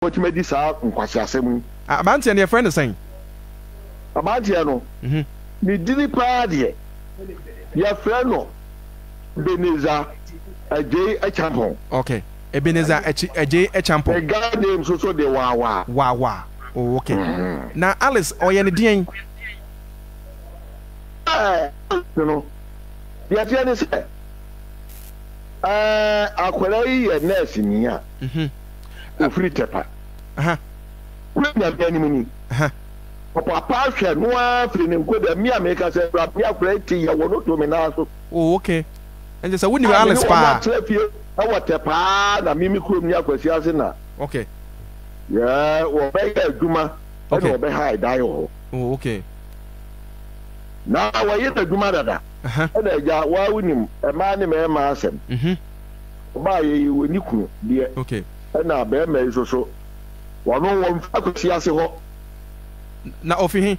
watumi adi saa nkwaseasɛm yi. Aberanteɛ no yɛfrɛ no sɛn? Aberanteɛ no, ne dini paa deɛ, yɛfrɛ no Ebenezer Adjei Acheampong. Okay, Ebenezer Adjei Acheampong. Ne Ghana name nso so de Wawa. Wawa, oh okay. Na Alice, ɔyɛ ne deɛn? Ɛɛ, Alice no, deɛ ɛteɛ ne sɛ, ɛɛ, akwadaa yi yɛ nɛɛseni a ɔfiri Tɛpa. Kura Nyame anim ni. Ɔpapa ahwɛ no ara firi ne nkɔda me a meka sɛ awurade me akwadaa yi te yɛ wɔ no to me nan so. Oh okay. Ɛnkyɛ sɛ wonim Alice paa. A me ne wɔn atena fie wɔ tɛ paa na me me kurom ne Akwasi ase na. Okay. Yɛ wɔbɛyɛ adwuma ɛna wɔbɛha ɛdan wɔ hɔ. Oh okay. Na wɔyɛ n'adwuma dada. Ɛna agya waa wonim mmaa ne mmarima asɛm. Ɔbaa yɛ yi wɔ ne kunu deɛ. Okay. Ɛna barima yi nso so wɔno wɔmfa Akwasi ase hɔ. Na ofi he?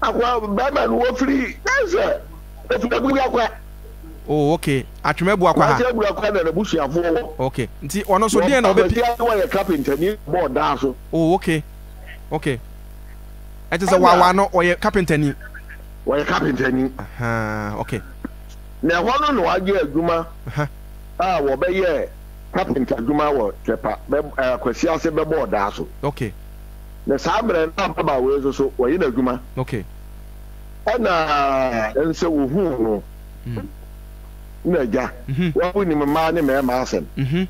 Akwa bɛrima no wofiri sɛ ofiri Abuakwa. Oh okay, Atwem Abuakwa ha. Kumasi Abuakwa na n'abusuafoɔ wɔ. Okay, nti ɔno nso deɛn na ɔbɛpi. Akwasi wɔyɛ kapentani bɔɔ daa so. Oh okay, okay. Ɛkyɛ sɛ wawa no ɔyɛ kapentani. Wɔyɛ kapentani. Ahaa, okay. Na ɛhɔ no na wagye adwuma a wɔbɛyɛ kapenta adwuma wɔ Tɛpa bɛ Akwasi ase bɛbɔɔ daa so. Okay. Na saa mmerɛ no na ababaawa yi nso so wɔyɛ n'adwuma. Okay. Ɛna nsɛ wɔhuu no na agya wɔn nim mmaa ne mmarima asɛm.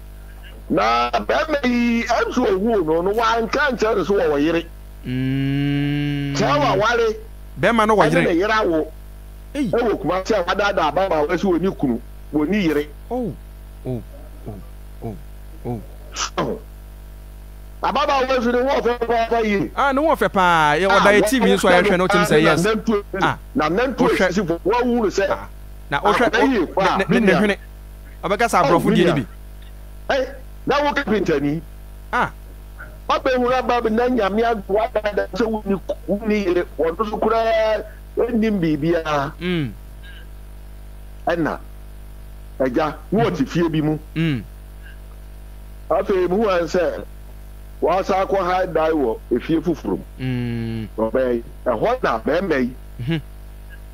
Na barima yi ɛnso ohuu no no wanka nkyerɛ no so wɔwɔ yere. Sɛ waware. Bɛrima no wɔ yere. Ɛne ne yere awo. Ɛwɔ Kumasi a wadaadaa ababaawa yi sɛ wɔni kunu, wɔni yere. Oh, oh, oh, oh, oh. So. Ababaawa nso ne ho ɔfɛ papaapa yie. Ah ne ho ɔfɛ paa yɛ ɔda yɛ TV nso a yɛhwɛ no wotim sɛ yes ah Na nantu wohwɛ esisi fam wɔahunu sɛ ah na wohwɛ akwadaa yi rekɔ a ne me ne nua hwene ɔbɛka sɛ oh aborɔfo me deɛ no nua bi eh na wo kapentani ah wabɛhunu aba na nyame adom wadaadaa sɛ wonni wonni yere wɔno nso koraa nnim biribiara mm ɛna agya na wɔte fie bi mu. mm. Afei muhu ara sɛ wɔasan akɔ ha dan wɔ efie foforo mu. Na ɔbaa yi, ɛhɔ na barima yi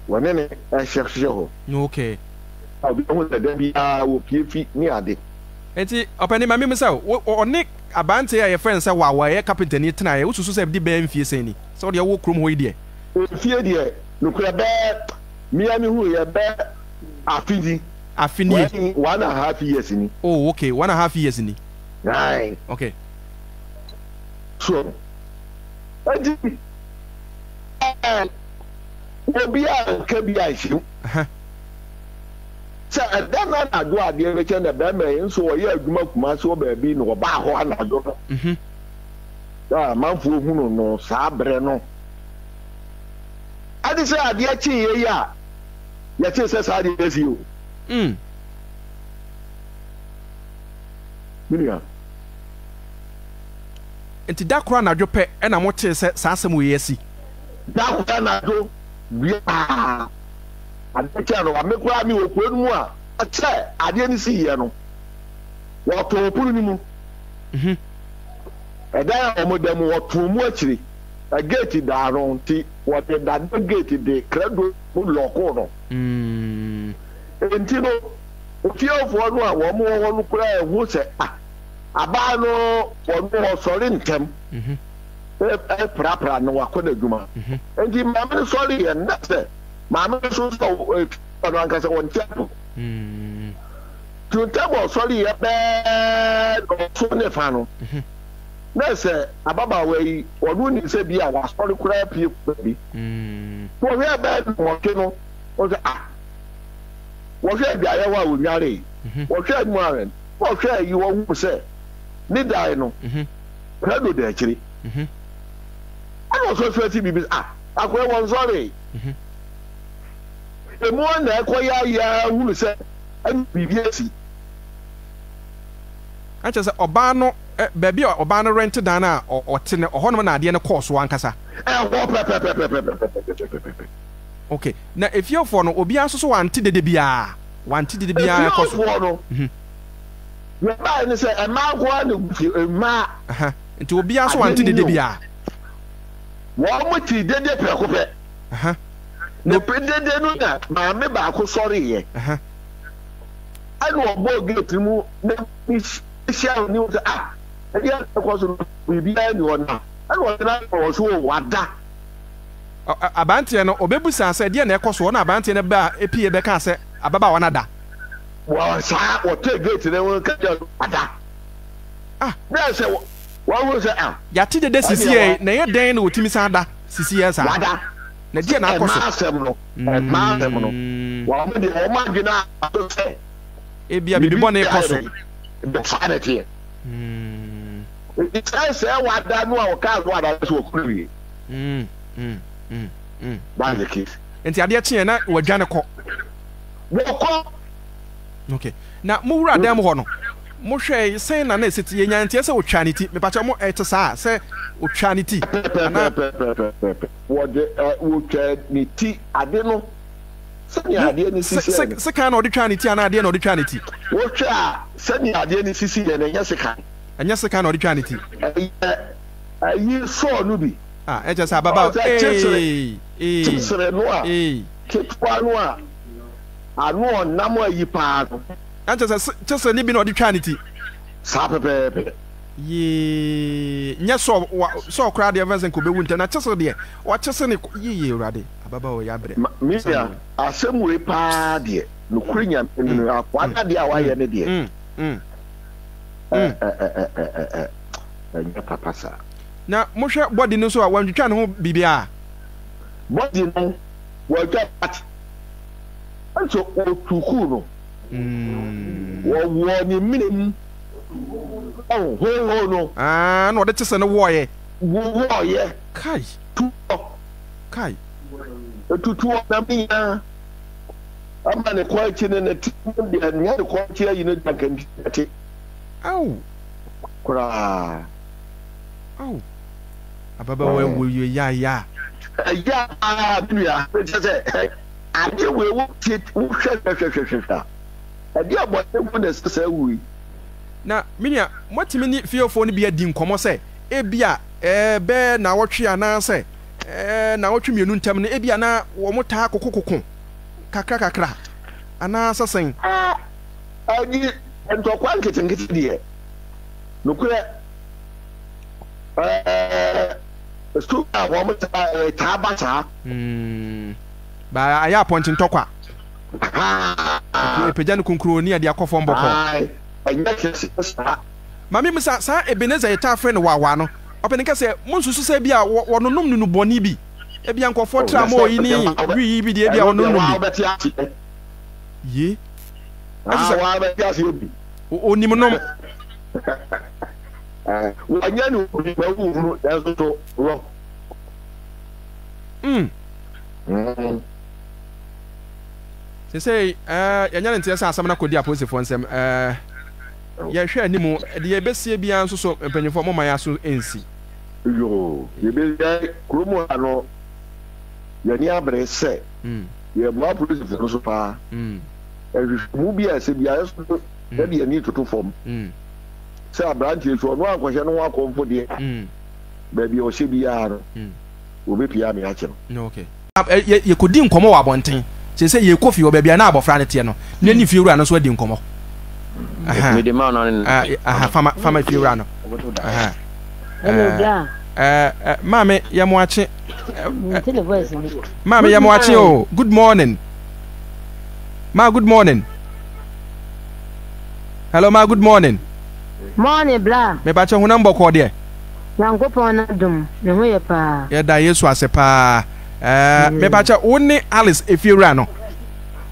wɔne no hyehyɛ hɔ. Okay. A obi ahu sɛ da biara wɔpie fi ne ade. Enti ɔpanin ma memmisa wo, ɔne aberanteɛ a yɛfrɛ no sɛ Wawa a ɛyɛ kapentani tenaeɛ, wosusu sɛ ɛde bɛyɛ mfie sɛn ni? Sɛ wo deɛ wowɔ kurom hɔ yi deɛ. Mfie deɛ, nokorɛ bɛyɛ, me ara mehunuiɛ bɛyɛ afe ni. Afe nie. One and half years ni. Oh okay, one and half years ni. Aye. Okay. So, enti ɛɛ obi a nka bi anhyem. Sɛ ɛda no anadwo adeɛ bɛkyɛ na bɛrima yi nso ɔyɛ adwuma Kumasi wɔ baabi na ɔbaa hɔ anadwo no. Mhm. Na amanfoɔ hunu no saa berɛ no. Ɛde sɛ adeɛ kyeeɛ yi a yɛtee sɛ saa adeɛ asi o. Mm. Me nua. Nti da koro anadwo pɛ na motee sɛ saa asɛm wei asi? Da koro anadwo biara adeɛ kyɛɛ no, me koraa mewɔ kuro no mu a, sɛ adeɛ no siiɛ no, wɔtoo pono no mu. Mhm. Ɛdan a wɔda mu, wɔtoo mu akyire, na gate da ano nti wɔde dadeɛ gate de krado mu lɔɔkoo no. Enti no, ofiefoɔ no a wɔn wɔ hɔ no koraa hu sɛ ah, abaa no wɔn ɔsɔre ntɛm ɛprapra na wakɔ n'adwuma. Enti maame no sɔre yɛ na sɛ maame no nso sɛ efie no ankasa wɔn ti ato. Nti ntɛm ɔsɔre yɛ bɛɛ dɔnso ne fa no, na sɛ ababaawa yi ɔno nim sɛ bi a wasɔre koraa pie kɔ baabi. Wɔhwɛɛ bɛyɛ nnɔnwɔtwe no, wɔn sɛ ah, wɔhwɛɛ adwaeɛ hɔ a wɔnwaree, wɔhwɛɛ mu a wɔhwɛɛ yi wɔhuu sɛ ne dan no krado da akyire. Ɛna ɔsɔsɔ asi biribi sɛ ah, akɔyɛ wɔn sɔree. Emu na ɛkɔyɛ ayɛ hunu sɛ ɛna biribi asi. Na kyerɛ sɛ ɔbaa no, baabi a ɔbaa no rɛnte dan no a ɔte no, ɛhɔnom na adeɛ no kɔɔ so ankasa. Ɛhɔ pɛpɛpɛpɛpɛpɛpɛpɛpɛpɛ. Ok, na efiefoɔ no, obiara nso so wante dede biara? Wante dede biara ɛkɔ so? Efiefoɔ no, Mhm. Deɛ ɛbaeɛ ne sɛ mmaa nko ara na ɛgu fie, mmaa. Aha, nti obiara nso Adeɛ wante no dede ni o. biara. Wɔn tee dede prɛko pɛ. Aha. Na dede no na maame baako sɔreeɛ. Aha. Ɛna ɔbɔɔ gate no mu na mehyia ɔne wo sɛ ah ɛdeɛ na ɛkɔ so no biribiara ni hɔ na ɛna ɔtena wɔ so o wada. Aberanteɛ no ɔbɛbusaa sɛ ɛdeɛ na ɛkɔ so hɔ na aberanteɛ no baa pie bɛkaa sɛ ababaawa no ada. Wɔ saa wɔtee gate no ho ka kyerɛ no wada. Ah. Bɛɛ sɛ wɔhunu sɛ ah. Yɛate dede sisiɛ na ɛyɛ dɛn na ɔtumi san da sisiɛ saa. Wada. Na ɛdeɛ na akɔ so. Ɛma asɛm no. Ɛma asɛm no. Wɔn deɛ wɔn adwene ato sɛ. Ebia biribi bɔne kɔ so. Saa na ɛteɛ. Nti sɛ sɛ wada no a ɔkaa so wada no so wɔkɔ no wie. That's the case. Nti adeɛ kyeɛ na wɔadwane kɔ. Wɔkɔ. Okay. Na mo wura dan mu hɔ no, mohwɛe sɛn na na ɛsi te? Yɛnya nteɛ sɛ ɔtwaa ne ti. Mepakyɛ mo ɛte saa sɛ ɔtwaa ne ti? Anaa? Pɛpɛpɛpɛpɛpɛ. Wɔde ɛ wɔtwaa ne ti ade no sɛnea adeɛ no sisi yɛ no. Sekan na ɔde twaa ne ti anaa adeɛ na ɔde twaa ne ti? Wohwɛ a sɛnea adeɛ no sisi yɛ no ɛnyɛ sekan. Ɛnyɛ sekan na ɔde twaa ne ti. Ɛyɛ ayi sɔɔ no bi. Ah, ɛkyɛ sɛ ababaawa. Ɔsɛ kyesere. Ee, ee, Kyesere no a ee. ketewa no a ano ɔnam ayi paa no. Ɛkyɛ sɛ kyesere no bi na ɔde twaa ne ti. Saa pɛpɛɛpɛ. Yee, nyɛ sɔɔ wa sɔɔ koraa deɛ mfa sɛ nka ɔbɛwu ntɛm na kyesere deɛ ɔkyese ne yeye awurade ababaawa yi abrɛ. Ma me nua, asɛm wei paa deɛ, nokorɛ Nyame no no, akoa no adeɛ a wayɛ no deɛ, ɛ ɛ ɛ ɛ ɛ ɛ ɛnyɛ papa saa. Na mohwɛ body no nso a, wantwitwa ne ho biribiara? Body no, wantwa but nso wɔtukuu no, wɔwɔɔ ne mene mu, ɔho honhon no. Ah, na ɔde kyesɛ no wɔɔyɛ. Wɔɔyɛ. Kai. Tu hɔ. Kai. Etutu ɔnam ne nyinaa. Ama ne kɔn akyi ne ne ti deɛ nea ne kɔn akyi ayi no deɛ anka nti. Aw. Koraa. Aw. Ababaawa awu awie yaayaa. Ɛyɛ paa me nua. Kyerɛ sɛ adeɛ wei wo tie wohwɛ hwɛhwɛhwɛhwɛ a ɛdeɛ abɔne ho na ɛsɛ saa wuo yi. Na me nua, moatumi ne fiefoɔ no bi adi nkɔmmɔ sɛ ebia ɛbɛyɛ nnawɔtwe anaasɛ nnawɔtwe mmienu ntam no ebia na wɔtaa kokokoko kakrakakra anaasɛ sɛn? Ɛdi ntɔkwa nketenkete deɛ, nokorɛ ɛɛ sukuu a wɔn taa ɛtaa ba saa. Mm, ba ayɛ apɔnkye ntɔkwa. Epagya no kunkun ni ɛde akɔ fam bɔkɔɔ. Ɛnyɛ kɛse saa. Maame musa saa Ebenezer yɛtaa frɛ no waawaa no, ɔpanin ka sɛ monsusu sɛ ebia wɔnonom nnubɔne bi, ebia nkurɔfoɔ tra mo yi ne wi yi bi deɛ ebia wɔnonom bi. Ye. Ɛte sɛ. Waa bɛte aseɛ bi. Onim nom. Wɔnyɛ ne obi ma wohunu nanso so wɔ. Mm. Mm. Sesei eh, yɛanya ne nteɛ sɛ asɛm no akɔdi apolisifoɔ nsam. Eh, yɛhwɛ anim, deɛ ɛbɛsie biara nso so, mpanyinfoɔ momma yɛn aso nsi. Yoo, yɛbɛyɛ kurom ha no, yɛn ani abere sɛ mm. yɛboa apolisifoɔ no so paa. Mm. Nhwehwɛmu bi a ɛsɛ biara nso no, mm. yɛde yɛn ani toto fam. Mm. Sɛ aberanteɛ so ɔno ankɔhyɛ no ho akɔmfo deɛ a, baabi a ɔhyɛ biara no, wɔbɛpia ame akye no. Okay. Yɛkɔdi nkɔmmɔ wɔ abɔnten. Seesei yɛrekɔ fie hɔ, baabi a na abɔfra no teɛ no, na ne fiewura no nso adi nkɔmmɔ. Mede ma no ne Fama fama fiewura no. Maame yɛ mo akye. Maame yɛ mo akye o. Good morning. Ma good morning. Hello ma good morning. Morning bra. Mepakyɛ honam bɔkɔɔ deɛ. Nyankopɔn n'adom, me ho yɛ paa. Yɛda Yesu ase paa. Ɛɛ, mepakyɛ wo ne Alice efiewura no?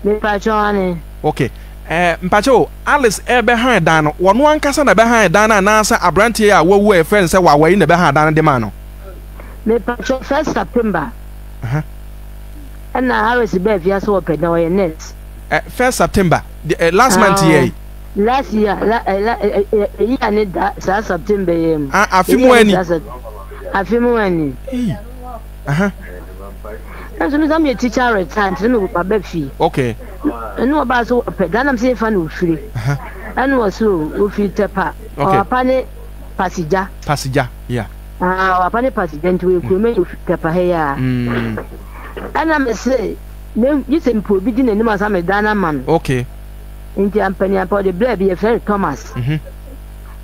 Mepakyɛ ane. Okay. Ɛɛ, mpakyɛ o, Alice ɛbɛhan dan no, wɔno ankasa na ɛbɛhan dan no anaasɛ aberanteɛ a wawu a yɛfrɛ no sɛ Wawa yi na ɛbɛhan dan no de maa no? Mepakyɛ first September. Ɛna Harris baa fiase wɔpɛ dan, ɔyɛ nurse. Ɛ, first September, de, last month yɛ yi. Last year la eh, la eh, eh, eh, year ne da saa September yi mu. Ah, afe mu ani. Afe mu ani. Hey. Aha. Nanso mi sɛ mi yɛ teacher retire nti mi ba bɛ fie. Okay. Ɛnu ɔbaa so wɔpɛ dan nam sɛ yɛfa na ofire. Ɛna ɔse o, ofiri Tɛpa. Okay. Ɔwapa ne Pasigya. Pasigya, yeah. Ah, ɔwapa ne Pasigya nti ɔyɛ kuromani ofiri Tɛpa ha yi ara. Ɛna mese, me gye sɛ mepɛ obi di n'anim ansa mede dan no ama no. Okay. Nti ampaniampa ɔde brɛɛ bi yɛfrɛ no Thomas.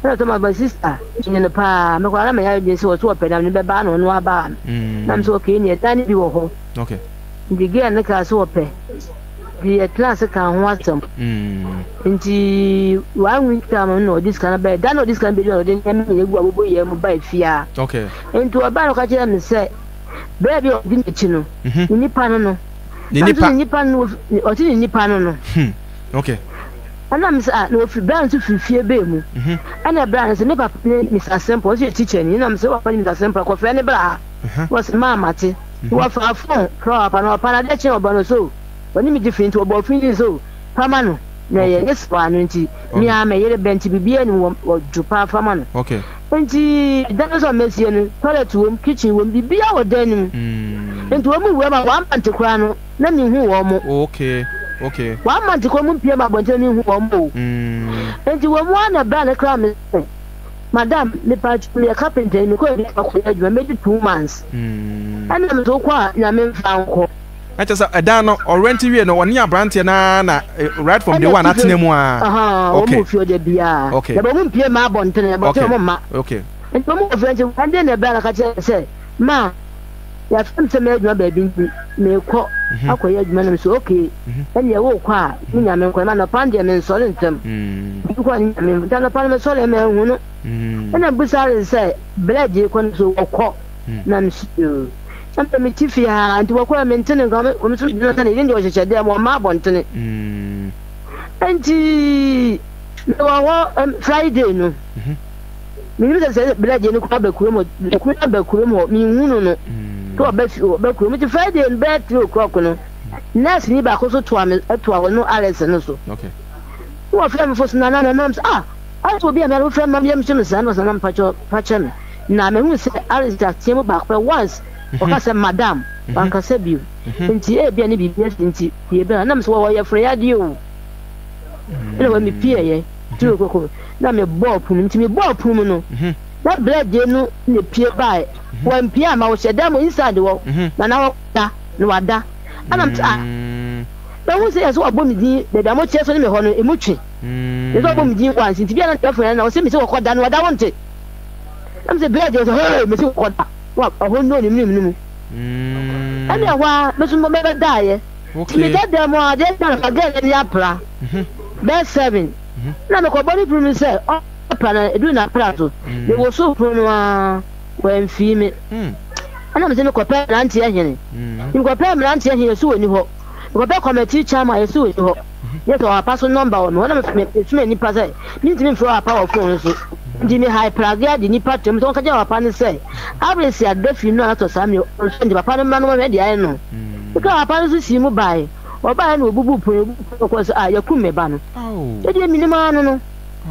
Ɛna Thomas ba sister, menim no paa. Mekɔ ara na meyɛ adwene sɛ ɔse ɔpɛ na mede bɛba na ɔno aba. Na mese okay neɛ dan no bi wɔ hɔ. Okay. Nti girl no kaa sɛ ɔpɛ. Nti yɛtenaa ase kaa ho asɛm. Nti one week time no na ɔde sika no bae. Da na ɔde sika no bɛdu na ɔde nneɛma nyinaa gu aboboyaa mu bae fie ha. Okay. Nti ɔbae no ɔka kyerɛɛ me sɛ berɛ bi a ɔdi n'akyi no, ne nipa no no. Ne nipa. Ne nipa no ɔte ne nipa no no. Hmm. Okay. Ɛna me sɛ ah na ofiri bra nso firi fie bɛɛ mu. Ɛna bra no sɛ me papa ne Mr. Simple ɔsɛ yɛ teacher ni. Ɛna me sɛ papa ne Mr. Simple kɔfrɛ ne bra ha. Wɔsɛ maa mate. Wɔfaa phone frɛ ɔpapa na ɔpapa no adeɛ kye ɔbɔ no so ɔne me di fi nti ɔbɔ fi ni so fama no na ɛyɛ ne sewa no nti me ara me yere bɛ nti biribiara nim wɔ ɔdwo paa fama no nti dan no sɛ ɔmɛsie no toilet wom kitchen wom biribiara wɔ dan no mu nti wɔn mu wura ma wɔn amante koraa no na mehu wɔn mo wɔn amante koraa mu mpie ma abɔnten na mehu wɔn mo nti wɔn mu ara na bra ne koraa me sɛ Madam, mepakyɛw meyɛ carpenter ni, mekɔ baabi akɔyɛ adwuma, mɛdi 2 months. Ɛna me so wokɔ a, Nyame mfa nkɔ. Na kyerɛ sɛ ɛdan no ɔrɛnte wie no ɔne aberanteɛ no ara na right from day one atena mu ara. Wɔn wɔ fie ɔda biara. Okay. Na wɔn mpie mma abɔntene, abɔntene wɔn mma. Okay. Nti wɔn wɔ fie nti one day na ɛbɛn na ka kyerɛ sɛ ma yɛafrɛ me sɛ mɛyɛ adwuma baabi nti mekɔ akɔyɛ adwuma na me so okay ɛnna ɛwɔ kɔ a ne Nyame nkɔ ma anɔpa no deɛ mensɔre ntɛm. Mekɔ a ne Nyame nti anɔpa no mesɔre ma ɛhu no. Ɛna mbusa no sɛ blɛ gye kɔ no so wɔkɔ na me so yoo. Na me mete fie ha nti wɔkɔ a mente ne nka wɔn nso gyina sɛ ne yere deɛ ɔhyehyɛ dɛm wɔmma abɔntene. Nti mewɔ hɔ Friday no. Menim sɛ sɛ blɛ gye no kɔ aba kurom hɔ kuro aba kurom hɔ menhu no no. Sɛ ɔba fi ɔba kurom nti Friday no bɛyɛ 3 o'clock no nurse ni baako so toa me toa wɔ no Alex no so. Okay. Na wɔfrɛ me fo so nana nana sɛ ah ayɛ sɛ obi a mɛre wofrɛ me yam hyɛ me saa na ɔsɛ nana mpakyɛ fakyɛ me na mehu sɛ Alex ateɛ mu baako pɛ once ɔka sɛ madam wankasa bio nti ebia ne biribi asi nti pie bɛn na mesɛ wɔwɔ yɛfrɛ yadeɛ o ɛna wɔ me pieɛ tiri koko na mebɔɔ pum nti mebɔɔ pum no na blɛdeɛ no na pie bae wampie ama wɔhyɛ dan mu inside wɔ na na wɔda na wada ɛna mesɛ ah Mahu sɛ yɛsɛ wɔabɔ me din baabi a moteɛ so ne me hɔ no, emu twe. Yɛsɛ wɔabɔ me din once, nti bia na nkurɔfo yɛn na wɔsɛ mese wɔkɔ da no wɔda wonte. Na mese bia deɛ sɛ hee mese wɔkɔ da na ɔhɔ nnuro ne menim no mu. Ɛne ɛhɔ a me nso mɛbɛdaeɛ. Nti meda dan mu a adeɛ kye anɔpa girl no ani apra bɛyɛ 7 na mekɔbɔ ne pono mu sɛ ɔpra na ɛduru n'apra so. Mewoso pono no ara wamfii me. Ɛna mese mekɔpɛ mmeranteɛ hene. Mekɔpɛ mmeranteɛ hene so wɔnni hɔ. Mekɔpɛ committee chairman yɛse ɔnni hɔ. Yɛ sɛ ɔapa so number wɔ me hɔ na mesoma nnipa sɛ mentumi mfrɛ ɔapa wɔ phone so. Nti me hae pragea de nnipa toam sɛ wɔnka kyerɛ ɔapa no sɛ Abresi ada firi no a natɔ saa mmerɛ ɔnsɔ nti papa no mmra na wɔnhwɛ deɛ ayɛ no. Meka ɔapa no nso sii mu bae. Ɔbaeɛ na ɔbubuu pono, ɔbubuu pono kɔɔ sɛ ah yɛakum me ba no. Ɛdeɛ menim ara no no.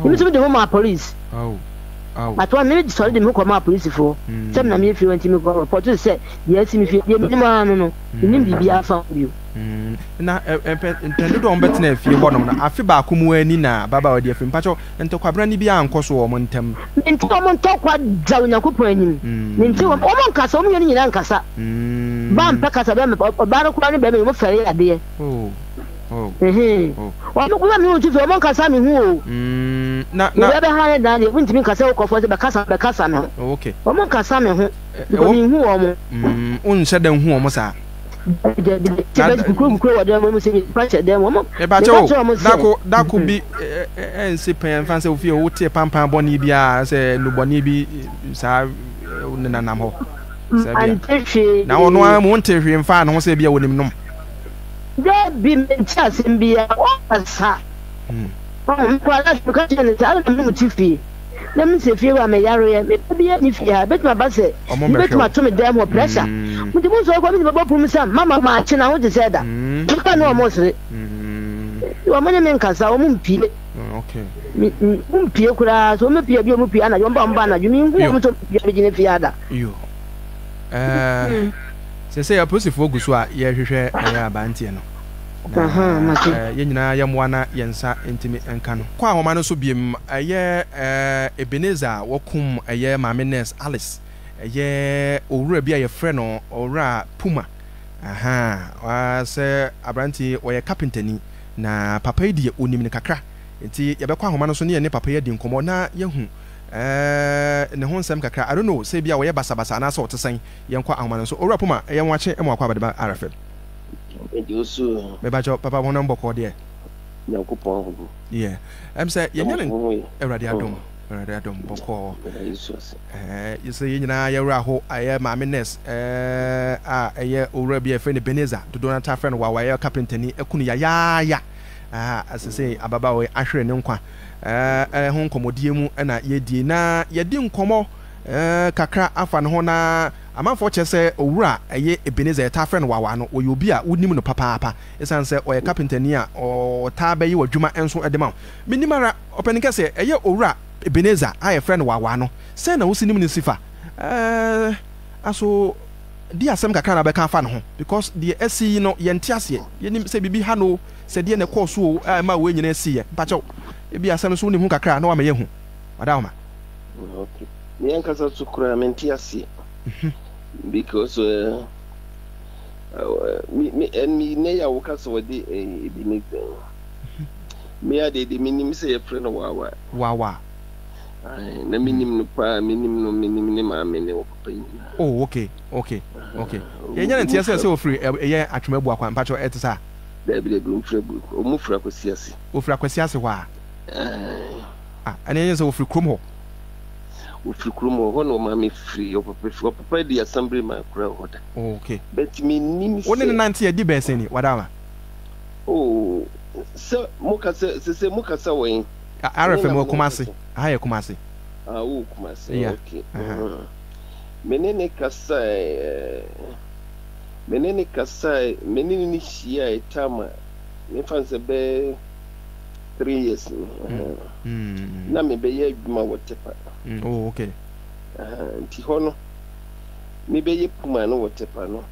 Me nso mede ho maa police. Atoa me sɔre de me ho kɔmaa polisifoɔ sɛ me na meyɛ fie hɔ nti mekɔ report sɛ deɛ asi me fie deɛ menim ara no no. Mennim biribiara fa ho bio. Na mpɛn dodoɔ a wɔbɛtena fie hɔnom no, afe baako mu ara ni na ababaawa di afiri. Mpakyɛw, ntɔkwabena no biara ankɔ so wɔ wɔn ntam? Mente wɔn ntɔkwa da Onyankopɔn anim. Mente wɔn, wɔn nkasa, wɔn mmienu nyinaa nkasa. Baa mpɛ kasa, bɛrima, ɔbaa no koraa ne bɛrima yi, wɔn fɛre adeɛ. Wɔn koraa me ho tu fɛ, wɔn nkasa me ho o. Na, na. Obi abɛha ne dan deɛ, wontumi nkasa wokɔfoɔ sɛ bɛkasa, bɛkasa me ho. Wɔn nkasa me ho. Because menhu wɔn. Mm, wonhyɛ da nhu wɔn saa. Dabi dabi dabi. Sɛ bɛsi kukuro kukuro wɔ dan mu sɛ nipa hyɛ dan mu. Mepakyɛ o, dako dako bi ɛnsi pɛn ɛnfa sɛ ofie wo te pampan bɔne bi a sɛ nnubɔne bi saa nenanam hɔ. Sɛ bi Mante hwee. Na ɔno ara mu wonte hwee mfaa ne ho sɛ bi a wɔnim nom. Dabi mente asɛm biara ɔkasa. Mekɔ ala meka kyerɛ no sɛ adɛn na me ne mo te fie. Na me sɛ fie hɔ a meyareɛ, me ba biara nni fie ha, ɛbɛtumi aba sɛ Ɔmo bi mmɛhwɛ bɛtumi wo. ato me dan mu hɔ, pressure. Nti mo nsɔre kɔ, me de bɛbɔ pono mu sɛ mama makye na ho te sɛ da. Meka ne ɔmo sere. Ɔmo ne me nkasa, ɔmo mpie. Okay. Me, me, ɔmo mpie koraa, sɛ ɔmo pie a bi ɔmo pie anadwo, ɔmo ba ɔmo ba anadwo, menhu Yo. ɔmo sɛ ɔmo pie abɛgyina fie ha da. Yo. Ɛɛ, sɛsɛ apolisifoɔ gu so a yɛrehwehwɛ ɛyɛ aberanteɛ no. Na yɛn nyinaa yɛmmoa na yɛn nsa ntumi nka no. Kɔ ahoma no so biom, ɛyɛ Ebenezer a wɔkum ɛyɛ maame nurse Alice, ɛyɛ owura bi a yɛfrɛ no Owura Puma, ahaa, sɛ aberante yi ɔyɛ kapentani, na papa yi deɛ ɔnim no kakra, nti yɛbɛkɔ ahoma no so ne yɛne papa yi adi nkɔmmɔ na yɛahu ne ho nsɛm kakra, I don't know sɛ ebia ɔyɛ basabasa anaasɛ ɔte sɛn, yɛnkɔ ahoma no so. Owura Puma, ɛyɛ nwakye ma wakɔ abɛdema RFM. Mede wo so. Mebakyɛw papa honam bɔkɔɔ deɛ. Nyankopɔn ahobo. Yeah. Ɛm sɛ yɛnyɛ ne Awurade adom. Awurade adom bɔkɔɔ. Yɛda Yesu ase. Ɛɛ sɛ yɛn nyinaa yɛwerɛ aho ɛyɛ maame nurse ɛɛ a ɛyɛ owura bi a yɛfrɛ no Ebenezer dodoɔ no taa frɛ no Wawa ɛyɛ kapentani ɛku no yayaaya. Ɛɛ ɛsɛ sɛ ababaawa yi ahwere ne nkwa. Ɛɛ ɛho nkɔmmɔdie mu ɛna yɛdie na yɛdi nkɔmmɔ ɛɛ kakra afa ne ho na Amanfoɔ kyerɛ sɛ owura a ɛyɛ Ebenezer, yɛtaa frɛ no Wawa no, ɔyɛ obi a wonim no papaapa esiane sɛ ɔyɛ kapentani a ɔtaa bɛyɛ w'adwuma nso de ma wo. Mennim ara, ɔpanin kɛseɛ, ɛyɛ owura Ebenezer a yɛfrɛ no Wawa no, sɛn na wosi nim no si fa? Ɛɛ, aso di asɛm kakra na wobɛka afa ne ho because deɛ asi yi no yɛnte aseɛ, yɛnnim sɛ biribi ha no o, sɛ deɛ na ɛkɔɔ so o a ɛmaa wei nyinaa siiɛ. Mpakyɛw, ebia asɛm no so wonim ho kakra a na woama yɛahu. Wadaoma. Okay. Me ankasa so koraa mente aseɛ because uh, uh, me me and me ne ya woka sɛ wɔde ebi ne sɛn me ade de menim sɛ yɛfrɛ no wawa wawa na menim no paa menim no menim ne maame ne wɔ papa nyinaa. Oh okay okay okay yɛnyɛ ne nteɛ sɛ sɛ ofiri ɛyɛ atwoma abu akwan mpakyɛ ɛte saa. Dabi dabi ɔmfiri abu ɔmo firi akwasi ase. Ofiri akwasi ase hɔ a. Ah ɛne ɛnyɛ sɛ ofiri kurom hɔ. Ofiri kurom hɔ, hɔ na ɔmaame firi, ɔpapa firi, ɔpapa di assembly man koraa wɔ hɔ da. Oh okay. But me nim sɛ. Wo ne no nante adi bɛn sɛn ni, Wadaama? Oh, sɛ mo kasa, sese mo kasa wɔ he? RFM wɔ Kumasi, aha yɛ Kumasi. Ah, wo wɔ Kumasi, Yeah. okay. Uh-huh. Me ne ne kasae, me ne ne kasae, me ne ne hyiae time a, me fa no sɛ bɛyɛ 3 years ni. Na mebɛyɛ adwuma wɔ Tepa. Oh, okay. Nti hɔ no, mebɛyɛ puma no wɔ Tepa no.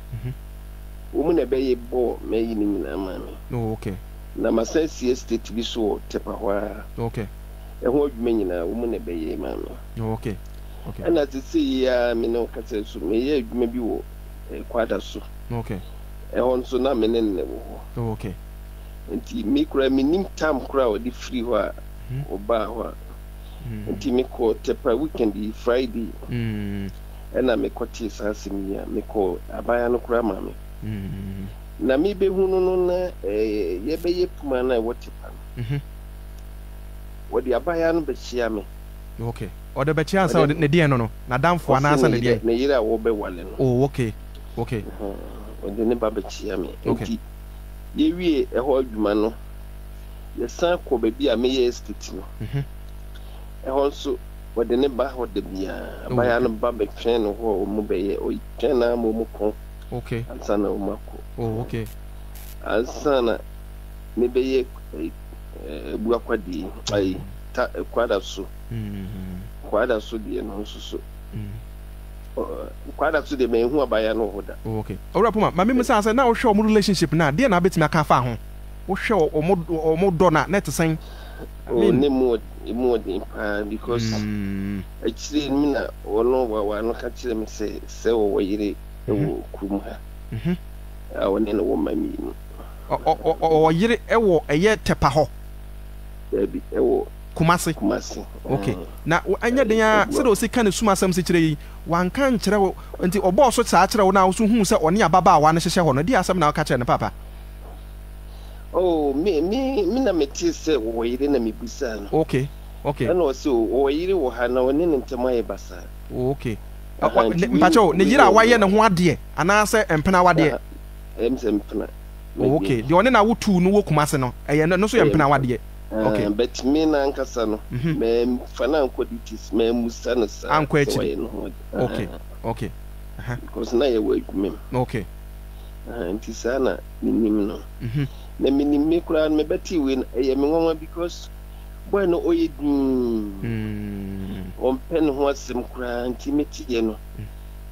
Wɔn na ɛbɛyɛ bɔɔ mɛyi no nyinaa maa me. Oh, okay. Na masan asi estate bi so wɔ Tepa hɔ ara. Okay. Ɛho adwuma nyinaa wɔn na ɛbɛyɛ maa me. Oh, okay. Okay. Ɛna sesei yi ara me ne wo kasa yi so, meyɛ adwuma bi wɔ Kwada so. Okay. Ɛhɔ nso na me ne no na ɛwɔ hɔ. Oh, okay. Nti me koraa mennim tam koraa a ɔde firi hɔ a ɔbaa hɔ a. Nti mekɔɔ Tepa weekend yi Friday ɛna mekɔtee saa asɛm yi a mekɔɔ abaayewa no koraa maame. Na mebɛhu no no na yɛbɛyɛ puma no a ɛwɔ Tepa no. Wɔde abaayewa no bɛkyea me. Okay. Ɔde bɛkyea sɛ ne deɛn no no? N'adamfo anaasɛ ne deɛn? Ne yere a wɔbɛwale no. Oh, okay. Okay. Ɔde ne ba bɛkyea me. Okay. Nti Yɛwiee ɛhɔ adwuma no, yɛsan kɔɔ baabi a meyɛ estate no. Ɛhɔ nso, wɔde no ba hɔ da biara. Abaayewa no ba bɛtwɛn no hɔ a wɔbɛyɛ. Ɔtwɛn no ara ma wɔkɔ ansa na wɔakɔ. Ansa na mebɛyɛ Abuakwa deɛ yi, ta, Kwadaso. Kwadaso deɛ no nso so. Kwada so deɛ manhu abaayewa no wɔ hɔ da. Oh okay. Owura Puma, ma memmisa sɛ, na wohwɛ wɔn relationship no a, deɛn na wobɛtumi aka afa ho? Wohwɛ wɔn wɔn dɔ no a, na ɛte sɛn? I Oh, mean. na emu emu ɔden paa because Mm. akyire no na ɔno wawa no ka kyerɛ me sɛ sɛ ɔwɔ yere wɔ kurom ha Mhm. a ɔne no wɔ mma mmienu. Ɔ ɔ ɔ ɔwɔ yere wɔ ɛyɛ Tɛpa hɔ? Daabi, ɛwɔ Kumasi. Kumasi. Ok. Na ɛnyɛ den ara sɛdeɛ ɔsi ka ne sum asɛm si kyerɛ yi, wanka ankyerɛ wo, nti ɔbɔɔ so saa kyerɛ wo na wo nso huu sɛ ɔne ababaawa no hyehyɛ hɔ no, ɛdeɛn asɛm na woka kyerɛɛ no paapa? Oh, me, me, me na metee sɛ ɔwɔ yere na mebisaa no. Ok, ok. Ɛna ɔse oh, ɔwɔ yere wɔ ha na ɔne no ntam ayɛ basaa. Oh, ok. Aha, nti wei, Mpakyɛ o, ne wei yere a wɔ wayɛ hɔ. ne ho adeɛ anaasɛ mpena awadeɛ? Aha, ɛyɛ me sɛ mpena. Oh, ok. Deɛ ɔne no awo tuu no wɔ Kumasi no, ɛyɛ, ɛno nso yɛ Ɛyɛ mpena mpena. awadeɛ? Okay. Ah, but me n'ankasa no, Mhm. mamfa no ankɔ details, mammusa no saa Ankɔ sɛ akyiri. wayɛ ne ho ade. Okay, Ah, okay. Aha. because na yɛwɔ adwuma mu. Okay. Ah, nti saa na menim no. Mhm. Na menim me koraa no, mebɛtee wei no, ɛyɛ me nwanwa because boy no ɔyɛ dinn. Mm. Ɔmpɛ ne ho asɛm koraa, nti meteeɛ no,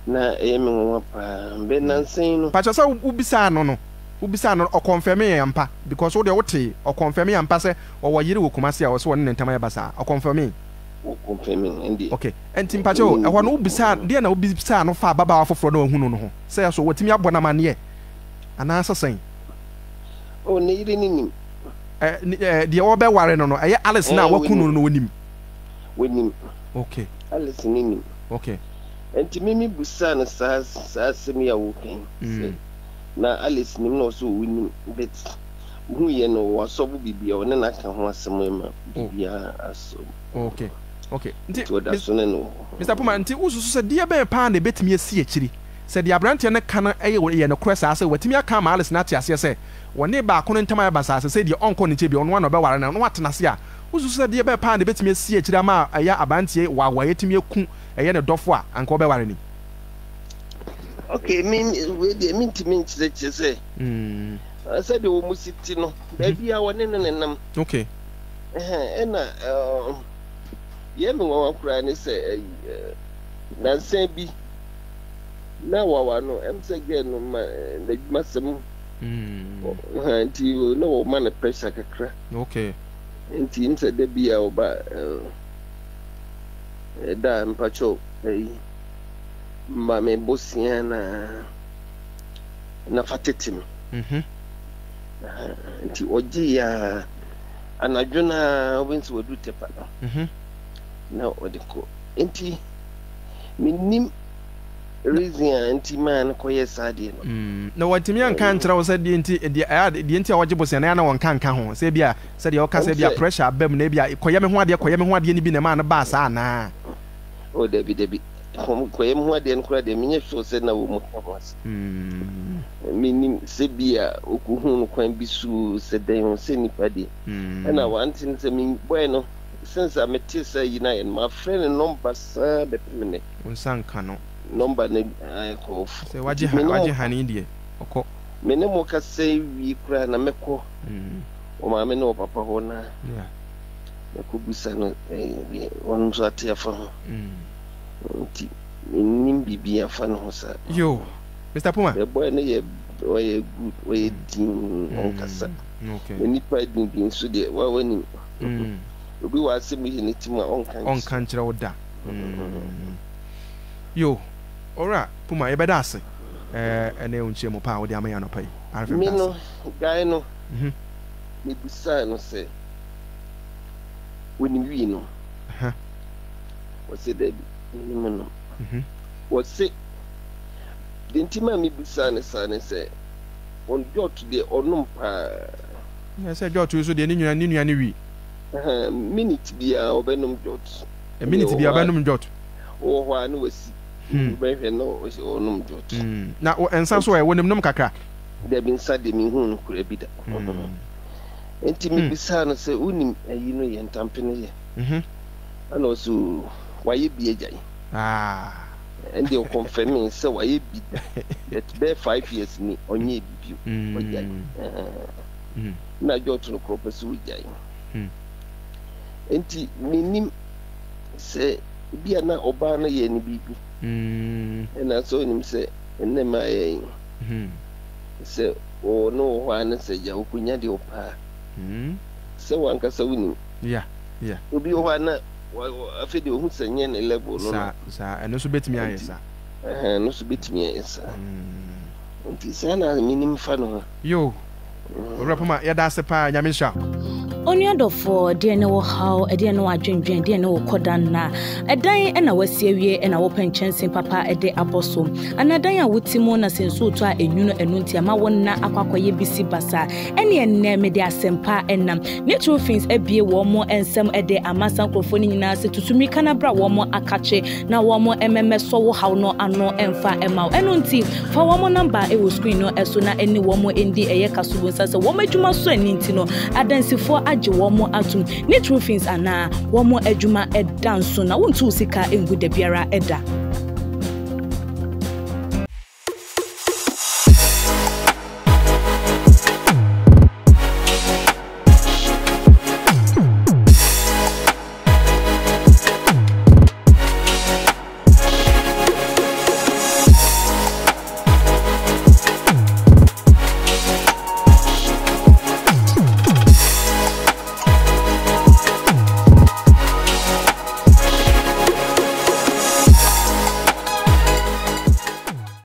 na ɛyɛ me nwanwa paa. Bɛ nnansa yi no. Pakyɛ sɛ wobisaa no no? Wobisaa no, ɔkɔnfɛmee ampa? Because wo deɛ wotee, ɔkɔnfɛmee ampa sɛ ɔwɔ yere wɔ Kumasi a ɔse ɔne ne ntam ayɛ basaa? Ɔkɔnfɛmee? Ɔkɔnfɛmee, ɛndeɛ. Ok, ɛnti mpakyɛ o, ɛhɔ no wobisaa, deɛn na wobisaa no faa ababaawa foforɔ no a wahunu no ho? Sɛ so watumi abɔ no amaneɛ anaasɛ sɛn? Oh, ne yere no nim. Ɛ, ɛ, deɛ ɔrebɛware no no, ɛyɛ Alice no a Ɛɛ, waku no wɔnim. no, ɔnim? Wɔnim. Ok. Alice no nim. Ok. Ɛnti me me busaa no saa, saa asɛm yi a woreka yi, sɛ na Alice nim na ɔse ɔnim, but hu yɛ no wasɔbo biribi a ɔne no aka ho asɛm ma biribiara asɔ. Ok. Ok. Nti, Nti ɔda so ne no wɔ hɔ. Mister Puma, nti wosusu sɛ deɛ bɛn paa na ɛbɛtumi asi akyiri? Sɛ deɛ aberanteɛ no ka no yɛ yɛ nokorɛ saa sɛ watumi aka ama Alice no ate aseɛ sɛ wɔne baako no ntam ayɛ basaa sesei deɛ ɔnkɔ ne nkyɛn bio, ɔno ara na ɔbɛware no na watena ase a, wosusu sɛ deɛ bɛn paa na ɛbɛtumi asi akyiri ama ɛyɛ aberanteɛ yi wawa atumi aku ɛyɛ ne dɔfo a anka ɔbɛware no yi? Ok, me wei deɛ mentumi nkyerɛkyerɛ sɛ sɛdeɛ wɔn si te no, baabi a wɔne no nenam. Ok. Ɛna deɛ me nwanwa koraa ne sɛ nansa bi na wawa no ɛm sɛ girl no ma n'adwumasɛm nti na wɔma no pressure kakra. Okay. Nti m sɛ da bi a ɔba ɛda mpakyɛw ɛyi ma me bosia na na fa tete me. Mhm. Nti ɔgye ya anadwo no a wobɛhu sɛ wadu tɛpa no. Mhm. Na ɔde kɔ. Nti Mennim reason a nti maa no kɔyɛɛ saa adeɛ no. Na wɔantumi anka ankyerɛ wo sɛ deɛ nti, deɛ, ɛyɛ a deɛ nti a wɔgye bosea no, ɛyɛ a na wɔnka nka ho? Sɛ ebia, sɛdeɛ woka sɛ ebia pressure aba mu na ebia kɔyɛ me ho adeɛ, kɔyɛ me ho adeɛ no bi na ɛmaa no baa saa anaa? Oh, dabi, dabi. Kɔyɛ me ho adeɛ no koraa deɛ, menyɛ sure sɛ na wɔn ka ho asɛm. Mennim sɛ bi a wɔkɔhuu no kwan bi so o, sɛ dɛn o, sɛ nnipa deɛ. Ɛna one thing sɛ me boy no, Since a metee sɛ ayi no ayɛ no, mafrɛ ne nɔmba saa bɛpem nnɛ. Wo nsa nka no. Nɔmba no ayɛ kɔ off. Sɛ wagye ha, wagye hane deɛ, ɔkɔ. Me ne mo kasa yi wie koraa na mɛkɔ wɔ maame ne wɔ papa hɔ na mɛkɔ bisa no deɛ wɔn nso ate afa ho. Nti mennim biribi afa ne ho saa. Yoo, Mister Puma. The boy no yɛ ɔyɛ good, ɔyɛ dinn, ɔnkasa. Na nipa din bi nso deɛ wa wanim. Obi wɔ asɛm yi ne ti mu a ɔnka nkyerɛ. Ɔnka nkyerɛ wo da. Yo, Owura Puma yɛbɛda ase ɛne wo nkyerɛmu pa a wode ama yɛn anɔpa yi. RFM Me no, guy no, mebisaa no sɛ onim wii no. Ɔse dabi, mennim no. Ɔse, deɛ nti maa mebisaa no saa ne sɛ, wɔn jot deɛ ɔnom paa. Na sɛ jot nso deɛ ne nua ne nua ne wi. Minute biara ɔbɛnom jot. Minute biara ɔbɛnom jot. Wɔ hɔ a na wasi. Wobɛhwɛ na ɔnom jot. Na nsa nso ɛ, wɔnim nom kakra? Dabi nsa deɛ menhuu no koraa bi da. Nti mebisaa no sɛ wonim ayi no yɛ, ntampe no yɛ? Ɛna ɔse oo wayɛ bi agyae. Ɛndeɛ ɔkɔnfɛmee sɛ wayɛ bi da but bɛyɛ 5 years ni ɔnyɛɛ bi bio, wagyae. Na jot no korɔ ɔpɛ sɛ ɔgyae. Nti mennim sɛ ebia na ɔbaa no yɛɛ no biribi. Ɛna sɛ ɔnim sɛ ɛnnɛ mmaa yɛ yi sɛ ɔne wɔ hɔ a ne sɛ gya ɔkɔnya deɛ ɔpɛ a sɛ wankasa wonim. Obi wɔ hɔ a na afei deɛ ɔhu sɛ nyɛ ne level no na. Saa, ɛno nso bɛtumi ayɛ saa. Ɛno nso bɛtumi ayɛ saa. Nti saa na menim fa no ho. Yoo, Owura Poma, yɛda ase paa, Nyame nhyira wo. Onua dɔfoɔ, ɛdeɛn ne wo haw, ɛdeɛn ne w'adwendwen, ɛdeɛn ne wo kɔda nna? Ɛdan na wasi awie na wopɛ nkyɛnsee papa de abɔ so? Anaa dan a wote mu na sɛ nsuo tɔ a ɛnwunu ɛno nti ama wo nna akɔ akɔyɛ bisi basa? Ɛneɛ nnɛ mede asɛmpa nam. Ne Trofins abue wɔn nsam de ama saa nkurɔfoɔ no nyinaa sɛ tutu mmirika na bra wɔn akakye na wɔn mmɛsɔ wo haw no ano mfa mma wo. Ɛno nti, fa wɔn namba wɔ screen no so na ɛne wɔn ndi ɛyɛ kasobo nsa sɛ wɔn adwuma so ani nti no, adansifoɔ agye wɔn atom. Ne Trofins anaa wɔn adwuma da nso na wontu wo sika ngu da biara da.